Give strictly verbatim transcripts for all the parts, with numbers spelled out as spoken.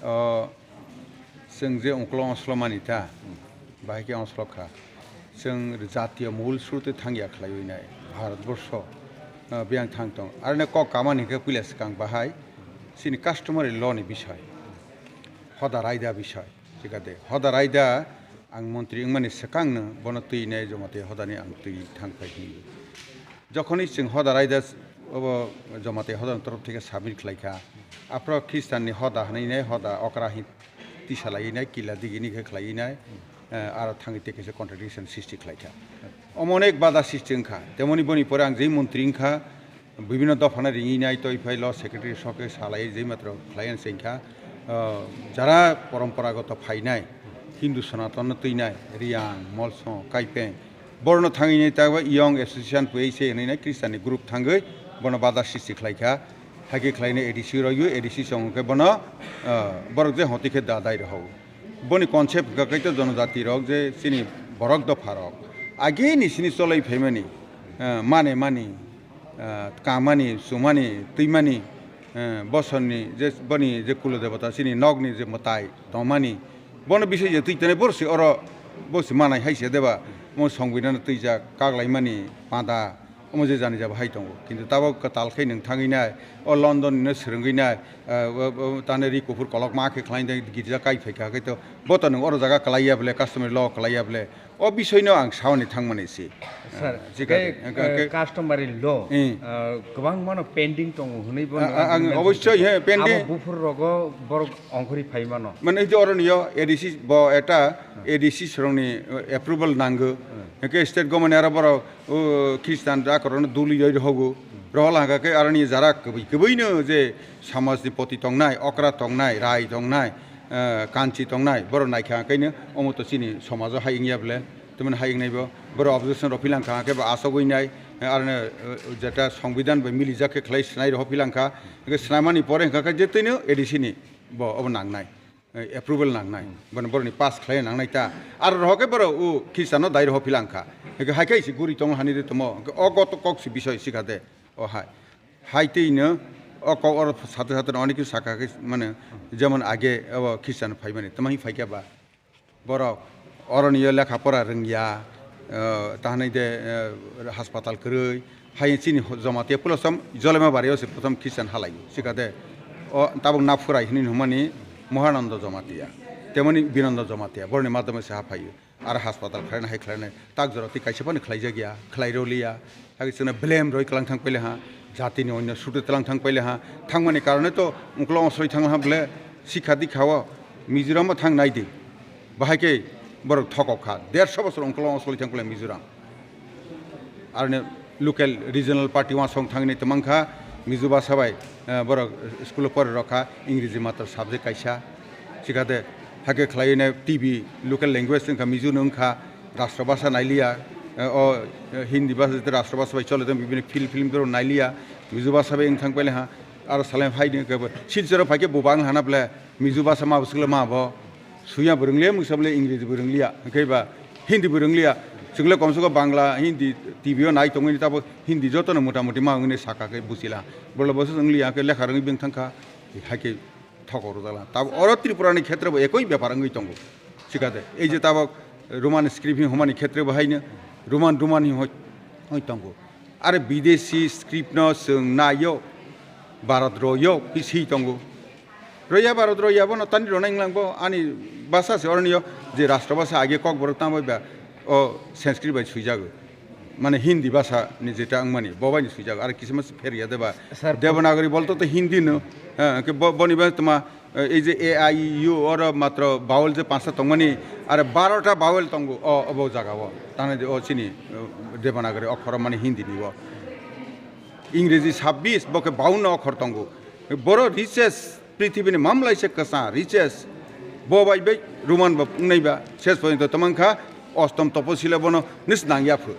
O, chwng je ungklo ongslomani ta, bahai khe ongslok kha. Chwng jatiyo mul srutwi thangya khlaiwi nai, Bharatborsho, o, biyang thang tong. Aroni kok kamani hwnkhe puila swkang bahai chini customary law ni bisoi, hoda raida bisoi, thik ase? Hoda raida ang montri wngmani swkangno bono twi nai Jamatia hodani ang twi thang phai hwnwi. Jokhonwi chwng hoda raida obo Jamatia hodani torof theke submit khlai kha, aphro Khristanni hoda hwnwi nai, hoda okra hin tisa laiwi nai, kila digini khe khlaiwi nai, eh, aro thangwi tei kaisa contradiction sristi khlai kha. Omo onek bada sristi wng kha. Temoni boni pore ang jei montri wng kha, bibhinno dophano ringwi nai, toi phai lo secretary soke salai jei matro khlai ang cheng kha. Ah, jara poromporagoto phainai, Hindu Sonatonno twinai, Riyang, Molsong, Kaipeng, borno thangwi nai ta Young Association pui se hwnwi nai Khristanni group thangwi bono bada sristi khlai kha. Hakhe khlainai A D C royo, A D C song khe bono, ah, borok je hoti khe da dai rw. Boni concept hwnkha khe to jonojati rok je chini borok dopha rok agini sini cholai phaimani, ah, mane mani, ah, kamani, sumani, twimani, eh, bosonni je boni je kulo debata chini nokni je mwtai tongmani, bono bising je twi tonwi borsi oro bosi manai hai se deba, mo songbidano twijak kaklaimani panda, omo je jani jaba hai tongo. Kintu tabok kwtal khe nwng thangwi nai, o London nino swrwngwi nai, eh, o, o, tane ri kuphur kolok ma khe khlai nai girja kai phai kha khe to, bo to nwng oro jaga kwlai ya ble, customary law kwlai ya ble, o bisoi no ang saoni thangmani se. Sir, eh, jika tei, de, eh, eh, ke- customary law, eh, eh, kwbangma no pending tongo hwnwi bo, ah, ah, ang obossoi, he, pending. Abo buphur rogo borok ongkhorwi phai mano. Mane je oro niyo A D C bo eta, hmm, A D C srongni, eh, approval nango. Hmm. Hwnkhe state government aro borok, o, Christian rakorokno duli yoi rwhogo. Hmm. Rwhol hwnkha khe aroni jara kwbwi kwbwino je samajni poti tongnai, okra tongnai, rai tongnai, eh, kanchi tongnai, borok naikha hwnkhe no omo to chini somajo hai wngya ble, tamoni hai wngnai bo, borok objection rok philang kha hwnkhe bo asogwi nai, eh, aroni, eh, jeta songbidhan bai milijak khe khlai swnai rok philang kha, hwnkhe swnamani pore hwnkha khe je twino A D C ni bo obo nangnai. Eh, approval nangnai, hmm, bono borokni pass khlai nangnai ta. Aro rohor khe borok o Khristiano dai rohor philang kha. Hwnkhe hai khe se guri tongo hani de tomo. Hwnkhe o koto kok se bisoi sikha de. O hai. Hai twi no o kok oro sate sate no onek khe saka khe mane jemon age obo Khristiano phai mani. Tamo hai phai khe ba borok oroni yo lekha pora rwngya, eh, tahanai de, eh, haspatal kwrwi, hai chini ho-, Jamatia Pulasom Jolaima Bario se prothom Christian halai, sikha de, o tabuk Naphurai hinwi hwnmani Mohanando Jamatia, temoni Binando Jamatia, boroni madhyome se ha phaio, aro haspatal khlaina hai khlainai, tak jora twi kaisa phano khlaijak ya, khlai rw liya, hai chwngno blame roi klang thang paile ha, jatini onyo sutre tlang thang paile ha, thangmani karone to ungklo ongsoroi thang ha ble, sikha dikha o Mizoram o thang nai di. Bahai khe borok thokok kha. Derso bosor ongkolo ongsoloi thang kule Mizoram. Aroni local regional party uansong thangni twmang kha. Mizo bhasha bai, eh, borok school o pore rok kha. Ingreji matro subject kaisa. Sikha de hakhe khlaiwi nai T V local language wngkha Mizo no wngkha. Rashtra bhasha nailiya. Eh, o, eh, Hindi bhasha jete rashtra bhasha bai chole tong bibini film film doro nailiya. Mizo bhasha bai wng thang paile ha. Aro salai hai ni kebo Silchar o phai khe bo bang hana ble Mizo bhasha ma bwswkle ma bo. Suya bo rwngliya, mwsa bole Ingreji bo rwngliya, hwnkhe ba Hindi bo rwngliya. Chwngla komse kom Bangla, Hindi T V o nai tongwi tabo Hindi jotono mota moti ma wngni saka khe buchila. Bole bo se wngliya, hwnkhe lekha rwngwi beng thangkha, hai khe thokok rwjakla. Tabo oro Tripura ni khetre bo ekoi bepar wngwi tongo. Sikha de, ei je tabo Roman script hwnmani khetre bo haino Roman, Roman hwnwi hoi tongo. Are bidesi script no chwng naio, Bharat royo, pisi tongo. Roya Bharat roya bono tani rona wnglang bo ani bhasha se oroni yo je rashtra bhasha age Kokborok tamo ba o Sanskrit bai suijago. Mane Hindi bhasha ni jeta wngmani bo bai ni suijago. Are kisa mas pheria de ba. Sir, Devanagari bolto to Hindi no. Ha, ke bo-, boni ba tma, eh, ei je A I U oro matro vowel je panchta tongmani are baro ta vowel tongo o, obo jaga o. Tane de o chini, eh, Devanagari okhoro mane Hindi ni o. Ingreji sabbish bo ke baunno okhor tongo. Boro richest Prithibini mamlaisa kwchang, richest. Bo bai bai Roman bo wngnai ba, ses porjonto tamo wngkha, ostom toposila bono nis nang ya pho.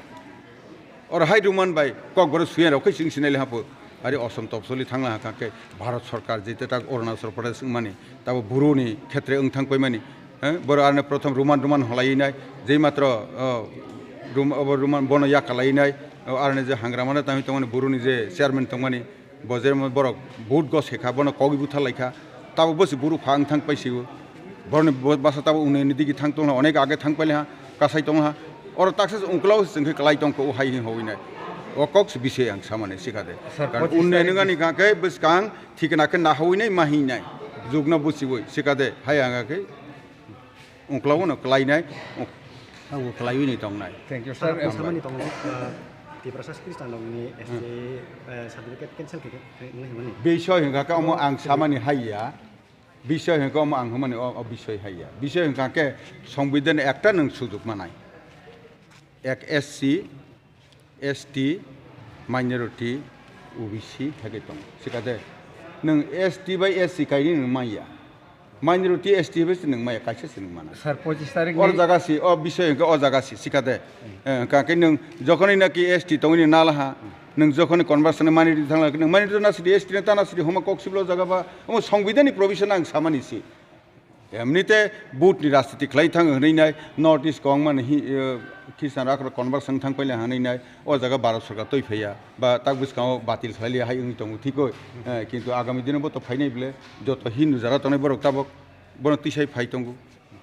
Oro hai Roman bai Kokborok suya rok khe sing sinai le ha pho. Ari ostom toposili thangla ha khe Bharat Sarkar jete tak Arunachal Pradesh wngmani, tabo Buru ni khetre wng thang paimani. Eh, boro arne prothom Roman, Roman holai nai, jei matro, oh, Rom-, obo Roman bono yakalai nai, oh, arne je hangra mane tangwi tongmani Buru ni je chairman tongmani, Bo je borok vote go sekha, bono kogwi butharlaikha. Tabo bosi buru pha wng thang paisio. Borni bo-, basa tabo unni ni digi thang tongla, onek age thang paile ha, kasai tongla ha. Oro taksa se ungklau se chwngkhe klai tongkho o hai hin hoi nai. O kok se bisoi ang samani sikade. Sir, Karon pochis unni tarik nungani kha khe bwskang thikna khe nahoi nai ma hin nai. Jugna busiwoi sikade hai ang khe ungklau no klai nai. Ang klaiwi ni tong nai. Thank you, sir. Sir, ang samani tongo, uh, Tiprasa Christian rokni S T, uh, certificate cancel khe, khe, khe, khe, khe, khe. Bisoi hingkha khe omo ang samani haiya. Bisoi hingkha omo ang hwnmani o, o bisoi haiya. Bisoi hingkha khe Songbidan ekta nwng sujuk manai. Ek S C, S T, minority, O B C haikhai tongo. Sikade nwng S T bai S C kaini nwng manya. Minority S T bai se nwng manya, kaisa se nwng mana. Sir, pochis tarik Or ni jaga si, o bisoi hingkha o jaga si, sikade. Eh, hingkha khe nwng jokhonai naki S T tongwi ni nalaha, nwng jokhonai conversion ni minority thangla, nwng minority na sidi S T na tana sidi homa kok siblo jaga ba, omo Songbidan ni provision ang samani si. Emnite vote ni rajniti khlai thang hwnwi nai, North East kong mani hi, eh, Christian rok rok conversion thang paila hwnwi nai, o jaga Bharat sorkar twi phaiya, ba tak bwskango batil khlai liya hai wngwi tongo thikoi. Eh, kintu agami dino bo to phainai bwle, joto Hindu jara tongnai borok tabok, bono twisai phai tongo.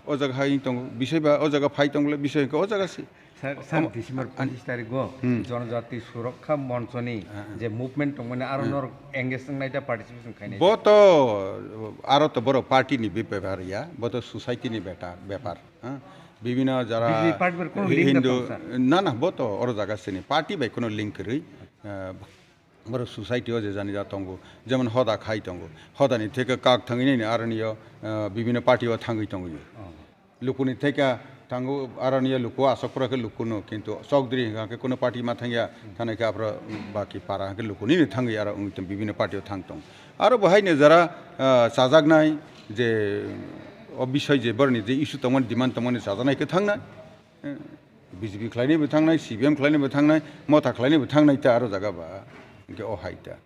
O jaga hai tongo, bisai ba o jaga phai tong bwle, bisai hwnkhe o jaga se. Sir, sir, Omo-, December an-, pochis tarik o Hmm. Jonojati Surakha Moncho ni Ah, ah. je movement tongmani aro Hmm. norok engage wngnai da participation khainai? Bo to aro to borok party ni be-, bepar ya, bo to society ni beta-, bepar, ha? Bibhinno jara B J P party bai kono link Hindu, da tong, sir? Na, na, bo to oro jaga sini party bai kono link kwrwi, ah, borok society o je jani ja tongo, jemon hoda khai tongo, hoda ni theke kak thangwi nini aroni o, ah, bibhinno party o thangwi tongo. Oh. Lukuni theka thango, aroni ya luku asok pura khe lukuno, kintu chokdri hingka khe kuno party ma thangya, thana khe aphro baki para hingke lukuni ni thangwi aro wng tong, bibhinno party o thang tong. Aro bo haino jara, ah, chajaknai je o bisoi je boroni je issue tongmani, demand tongmani chajaknai khe thangnai. Eh, B J P khlainai bo thangnai, C P M khlainai bo thangnai, Motha khlainai bo thangnai ta aro jaga ba. Hingke o hai ta.